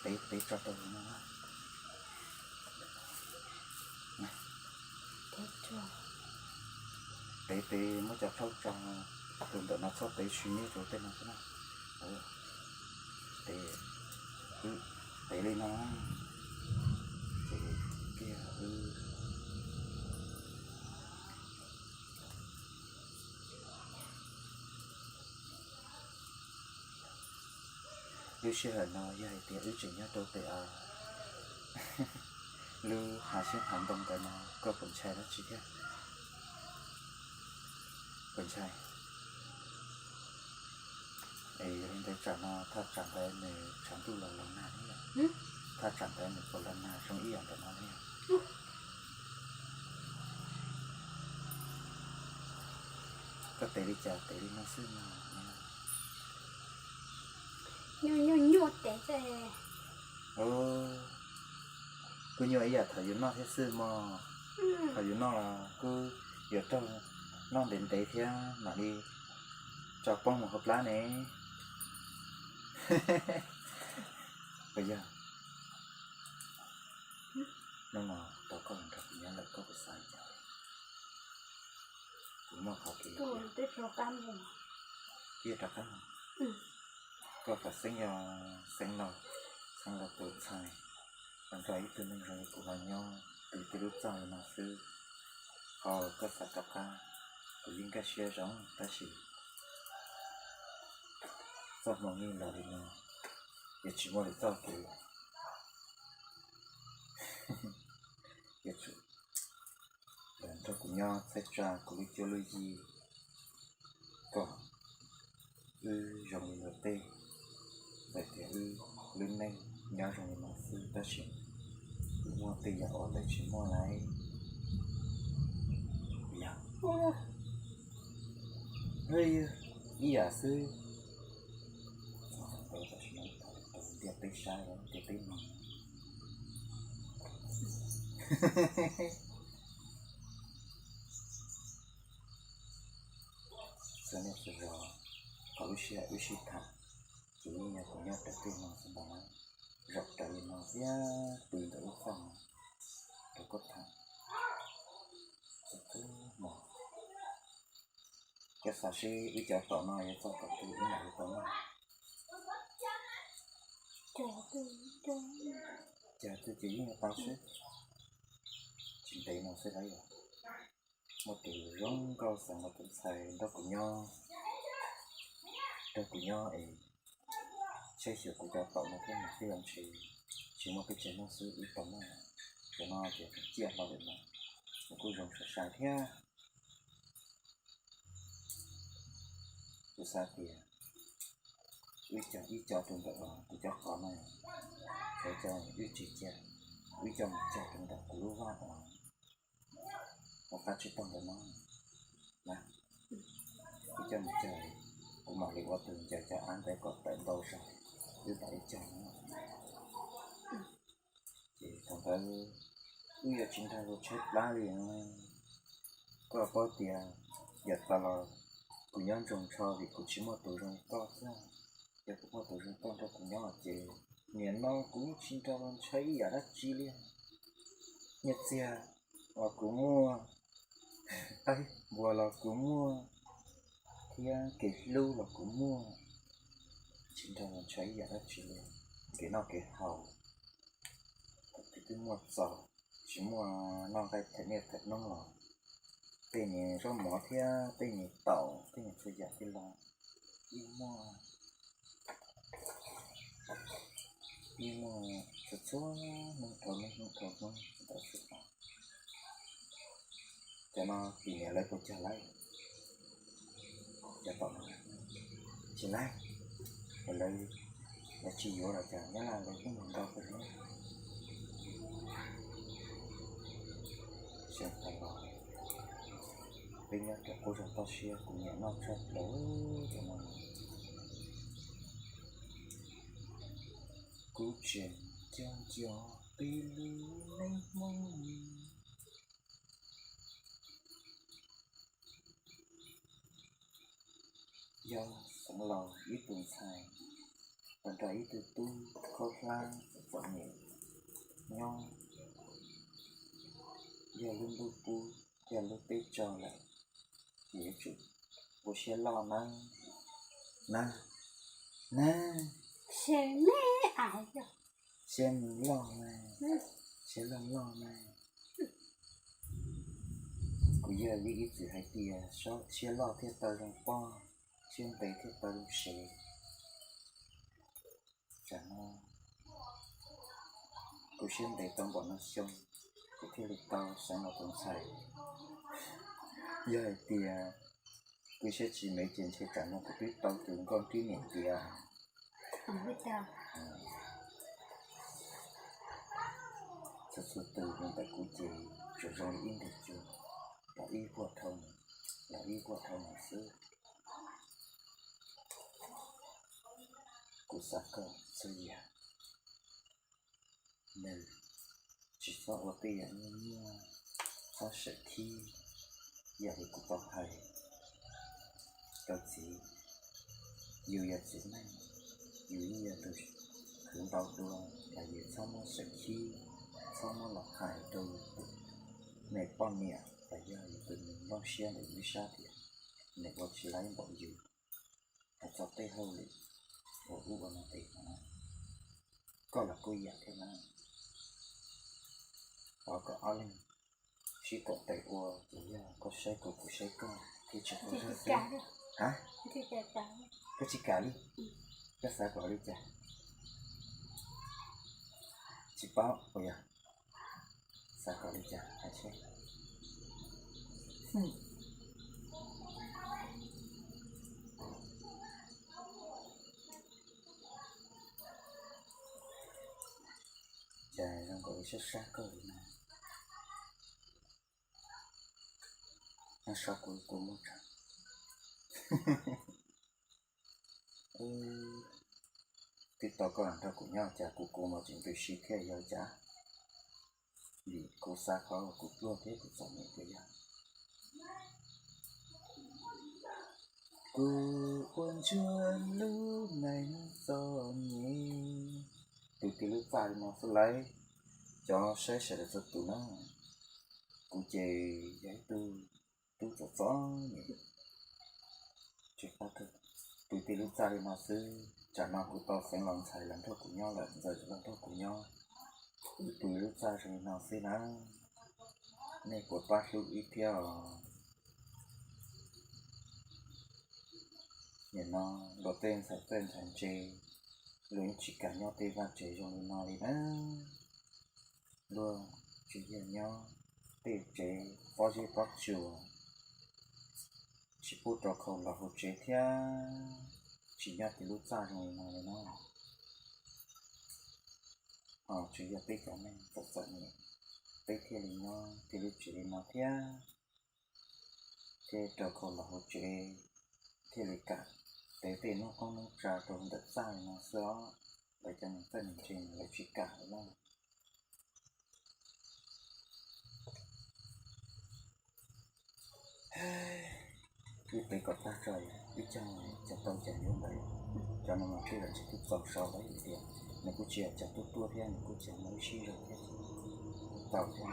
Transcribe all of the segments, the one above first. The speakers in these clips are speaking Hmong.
Tev tev tso rau no. Tev tev muab cov rhaub tso rau ntawm no, txhob tev sim niab rau tej no xwb na. Tev, wb tev li no, ces kiag wb Lub sij hawm no yog hais tias wb tseem nyob rau pem lub hav xyoob hav ntoo ntawd no, koj puas ntshai dab tsi thiab? Puas ntshai? Es yog li ntawd tsam no thaj tsam ntawd nws tshav ntuj los los nag ne yom? Thaj tsam ntawd nws puas los nag zoo ib yam ntawm no ne yom? Koj tev li cas tev li no xwb no. Nyuaj nyuaj nyuaj tev xwb. Kuj nyuaj ib yam thaum yus noj thiab xwb mog. Thaum yus noj los kuj yuav raug noj ntev ntev thiab mam li tso poob mus hauv plab ne. Puas yog? Hnub no tau koj los nrog kuv nyob lawm koj puas xav li cas? Kuv muaj qhov kev, twb rov qab, koj puas xeeb, yog xeeb no, xeeb los tus ntxhais, los nrog ib tug neeg zoo li kuv los nyob twj ywm lub txaj li no xwb. Ho koj xav rov qab, kuv yeej nkag siab zoo tab sis txoj hmoo yeej los li no, yuav tsis muaj lwm txoj kev, yuav tsum los nrog kuv nyob txhawb tsa kuv lub cuab lub yig kom wb zoo li luag tej. Txawm tias wb lub neej nyob zoo li no xwb tab sis kuv muaj tej yam uas lawv tsis muaj lauj. Yog, ib yam xwb. Tam sim no thaum ntiaj teb saib, ntiaj teb no, txhua niaj txhua zaus, thaum lub sij hawm wb sib tham, ces yeej yog kuv nyob raws tej no xwb ntag na. Zaum raws li no thiab pw ntawm lub txaj no rau koj tham txhua hmo. Koj xav seb wb cov tom no yuav txog thaum twg wb mam li tau noj? Cas twg ces yeej yuav tau seb. Tsis ntev no xwb lauj. Yog muaj tus zoo nkauj xeem los tus ntxhais nrog kuv nyob, nrog kuv nyob es saib xyuas kuv cov tom no thiab mas twb los ntshe tsis muaj pes tsawg hnub xwb wb tau noj. Cov no ces ciaj hlo lawm mas nws kuj zoo sai sai thiab. Kuv xav tias wb cog ib co rau ntawm kuv cov qos no, cov cov wb tsis cia, wb coj mus cog rau ntawm kuv lub vaj os, hauv qab tsib taug ntawm no na. Wb coj mus cog, kuv mam li ua tus ncaws cov av ntawd kom tawm ntau zog, wb mam li cog no. Ces thaum ntawd wb yuav tsis nrog luag tshaib plab li. Koj paub tias yav tas los kuv nyob ntsoog ntsho vim kuv tsis muaj tus zoo li koj thiab. Yog kuv muaj tus zoo li koj nrog kuv nyob ces nim no kuv yeej tsis nrog luag ntshai ib yam dab tsi li. Nyiaj txiag los kuv muaj, qaib npua los kuv muaj, thiab kev hlub los kuv muaj, tsis nrog luag ntshai ib yam dab tsi li. Kev noj kev haus, thaum twg twb muaj txaus, tsis muaj noj nqaij them niaj them hnub los tej niag zaub mov thiab tej niag taum tej niag txhua yam tej los yeej muaj, yeej muaj txhua txhua hnub dhau hnub hnub dhau hnub ntawd xwb os. Cov no tim niam lawv puas cog lawm? Cov tom no tsis lawm, lawv, lawv tsis yuav los cas Nyab Laj lawv kuj mus nrau kawg li. Xyoo tas los peb nyob rau qub zos toj siab kuv nyiam noj tshaj plaws cov no. Kuv tseem coj nco peb lub neej Hmoob yog xeev laus ib tug ntxhais los nrog ib tug tub khaub hlab txom nyem nyob, yog lub ntuj pub, yog lub peb tso lawm, ces yuav tsum ua siab loj na, na, na, siab loj mas, siab loj loj mas. Kuv yawg li ib txwm hais tias siab loj thiaj tau zoo poj, siab ntev thiaj tau zoo sev. Tsam no kuv siab ntev tau npaum no xyoo, kuv thiaj li tau xeev los tus ntxhais. Yog hais tias kuv siab tsis mev ces ntshe tsam no kuv twb tau tus nkauj nrib niam tiav. Txhua txhua tus los ntawm kuv ces tsuas zoo li ib ntus cua, los ib huaj dhau, los ib huaj dhau mus xwb. Kuv xav kom txhua yam nws tsis txhob ua tej yam nyuaj nyuaj, txhob sawm khib. Yam li kuv tau hais rau txiv, yus yog txiv neej, yus yeej yog tus khwv ntau dua, los yus txhob muab sawm khib, txhob muab los hais rau yus tus me poj niam los yog yus tus nplooj siab ntawm yus ib sab tias nws ua tsis laib npaum yus, hais txog tej hauj lwm uas ub ua no tes no, koj los kuj ib yam thiab na. Thov kom ob leeg sib koom tes ua, tsuas yog koj saib kuv kuv saib koj thiab tsis qab zaj xwb. Ha, koj tsis kam li, koj xav kom li cas? Tsis paub puas yog? Xav kom li cas hais seb. Cas zoo nkaus li sab sab koj li no. Nyob so kuv kuv muab tso. Twb tau koj los nrog kuv nyob cas kuv kuv mas tseem ntws si thiaj yog cas? Vim kuv xav qhov kuv pluag thiab kuv txom nyem puas yog? Kuv ua ntsuag lub neej txom nyem. Tus tij lub txaj li no xwb lauj, cov saib sawv daws txhua tus na, kuv ces yog ib tug tub txom txom nyem. Tus tij lub txaj li no xwb, tsam no kuv tau xeev los ntxhais los nrog kuv nyob lawm, ntxawm los nrog kuv nyob, kuv tus lub txaj zoo li no xwb na. Nej puas pab hlub wb thiab os? Nim no luag tej ntxhais txawj ntxhais ntse, luag yeej tsis kam nyob tej vaj tsev zoo li no li na. Luag tsuas yog nyob tej tsev pob zeb pob tsuas, tsis pub rau khau los hauv tsev thiab, tsis nyob tij lub txaj zoo li no li na. Ho tsuas yog peb cov neeg txom txom nyem, peb thiaj li nyob tij lub tsev li no thiab, thiaj rau khau los hauv tsev, thiaj li kam tev tej noob qoob noob tsav rau ntawm txaj li no xwb os. Lawv cov neeg txawj neeg ntse lawv tsis kam li na. Wb tev kom tag tso, wb cog cov tau cas yuav ntawd. Cov no mas tej zaum ntshe twb txaus sau lawm vim tias nws kuj tsis yog cov tuaj tuaj thiab, nws kuj tsis yog muaj wb sib zog thiab, kuj txaus thiab.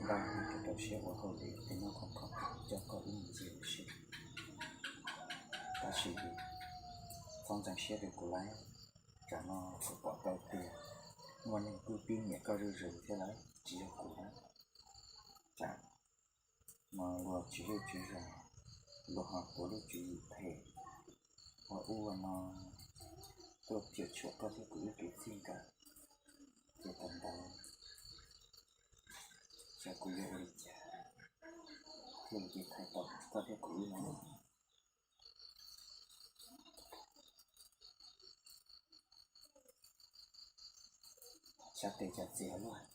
Npaj rau rau siab ua hauj lwm tej noj khoom khoom coj koj wb mus ntxiag ua si. Tab sis txhob ntxeev siab rau kuv lauj, tsam no kuv pom tau tias muaj neeg kuj pib nyiam koj zuj zus thiab lauj, tsis yog kuv lauj. Tsam no luag tsis zej tsis zos, luag ho tuav lub tswv yim phem, ua ub ua no tuaj cuam tshuam koj thiab kuv wb kwv txij nkawm, ces thaum ntawd xyov kuv yuav ua li cas thiaj li tiv thaiv tau koj thiab kuv wb no. Xyov tes cov txiv luaj,